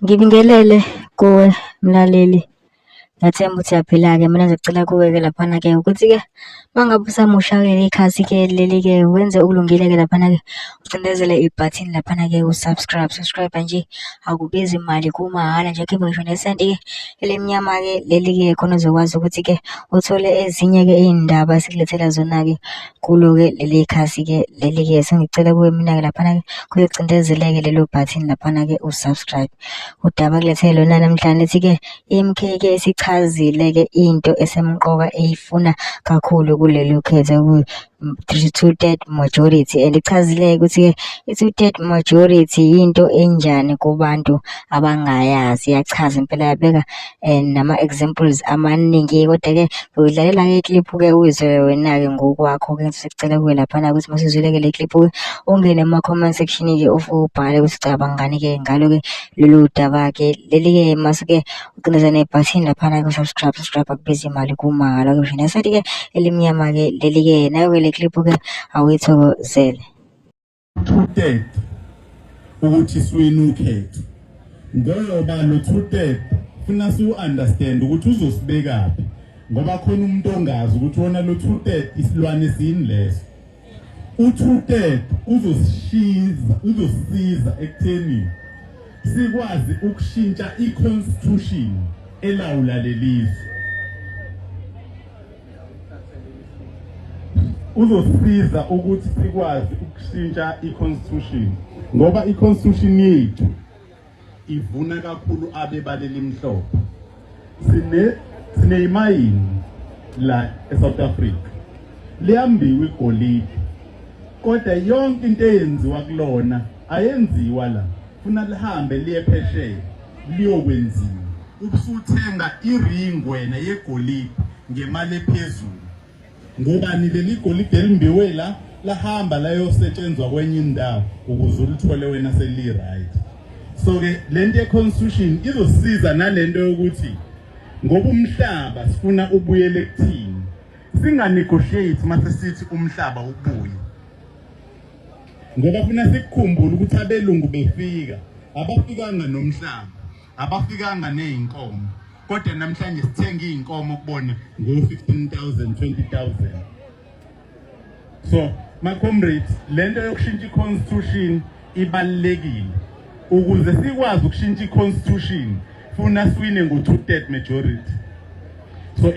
Ngibingelele kuwe mlaleli, ngiyathemba ukuthi uyaphila-ke. Mina ngizocela kuwe-ke laphana-ke ukuthi-ke uma ngabe usamusha-ke ikhasi-ke leli-ke wenze okulungile-ke laphana-ke, ucindezele ibhathini laphana-ke u-subscribe. Subscribe nje akubizi mali kumahhala nje, awukhiphi ngisho nesenti-ke elimnyama-ke leli-ke khona uzokwazi ukuthi-ke uthole ezinye-ke iy'ndaba esikulethela zona-ke kulo-ke leli khasi-ke leli-ke. Sengicela kuwe mina-ke laphana-ke kuyocindezeleke lelo bhathini laphana-ke u-subscribe. Udaba kulethe lona namhlanje lithi-ke i-M_K ke isichazile-ke into esemqoka eyifuna kakhulu kulolu khetho two-third majority and ichazile-ke ukuthi-ke i-two-third majority yinto enjani kubantu abangayazi. Iyachaza impela yabeka nama-examples amaningi kodwa-ke uyidlalela-ke ikliphu-ke uyizwele wena-ke ngokwakho-ke. Sicela kuwe laphana ukuthi masizwile-ke le clip-ke ungene kuma-comment section-ke ubhale ukuthi ucabangani-ke ngalo-ke lolu daba-ke leli-ke mase-ke ucindezela nebhathini laphana-ke u-subscribe, subscribe akubizi imali kumahhala-ke ngisho nesenti-ke elimnyama-ke leli-ke nayo-ke le clip-ke awuyithokozele. Two-third ukuthi siwine ukhetho ngoba lo two-third funa siwu-understand ukuthi uzosibekaphi ngoba khona umuntu ongazi ukuthi wona lo two-third isilwane sini leso. U-two-third uzosishiza uzosisiza ekutheni sikwazi ukushintsha i-constitution elawula lelizwe. Uzosiza ukuthi sikwazi ukushintsha i-constitution ngoba i-constitution yethu ivuna kakhulu abebala elimhlophe. Sine sineyimayini la eSouth Africa, liyambiwa igolide, kodwa yonke into eyenziwa kulona ayenziwa la, funa lihambe liye phesheya liyokwenziwa. Ubusuthenga iring wena yegolide ngemali ephezulu ngobani leli golide elimbiwe la lahamba layosetshenzwa kwenye indawo ukuze ulithole wena seli-right. So ke lento ye-constitution izosiza nalento yokuthi ngoba umhlaba sifuna ubuyele kuthini, singa-negotiate mase sithi umhlaba ubuye, ngoba funa sikukhumbule ukuthi abelungu befika abafikanga nomhlaba, abafikanga nezinkomo, kodwa namhlanje sithenga izinkomo kubona ngo-15,000 20,000. So my comrades, lento yokushintsha i-constitution ibalulekile. Ukuze sikwazi ukushintsha i-constitution funa siwine ngo-two-third majority. So